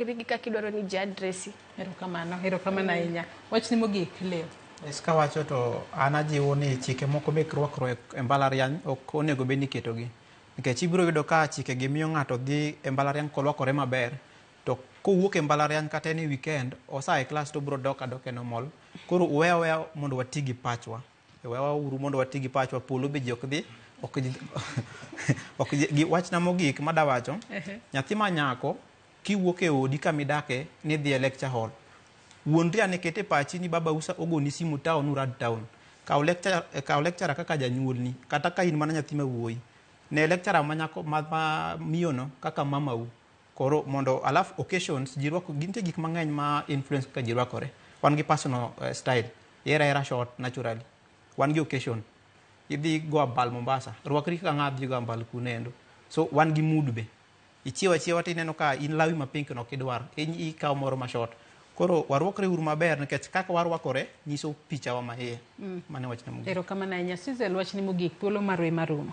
gi kaka idwaro ni ji addressi. Erokamano, erokamano ahinya. Wachni mogik, Leo. Yes, kawacho to an ajiwo ni chike moko mek rwakruok e mbalariany ok onego bed ni iketogi. Nikech ibiro yudo ka chikegi miyo ng'ato dhi e mbalariany kolwakore maber, to kowuok e mbalariany kata en e weekend, osa e klas to obiro dok adoka e normal. Koro uwe aweya mondo wati gi pachwa. Wewa uru mondo wati gi pachwa, polo be ji ok dhi, ok ji, ok ji, gi wachna mogik madawacho, nyathi ma nyako kiwuok e odi kama idake ni idhi e lecture hall, wuondri ane ket e pachi ni baba usa ogoni simu town urad town. Kaw lecture, kaw lecturer kaka janyuolni, kata ka in mana nyathi ma wuoyi. Ne lecturer ma nyako ma, ma miyono kaka mamau. Koro mondo alafu occasions ji rwako, nitie gik mang'eny ma influence kaka ji rwakore. Wan gi personal style, ihero ahera short naturally. Wan gi occasion, idhi go abal Mombasa, rwakri kaka ng'a dhi go abal kuno endo. So wan gi mood be. Ichiew achiewa tineno ka in lawi ma pink no ok idwar, ikawo moro ma short. Koro warwakre uru maber nikech kaka warwakore nyiso picha wa ma iye. Mano e wachna mogik. Erokamano ahinya. Sizel, wachni mogik, thuolo marwa ema rumo.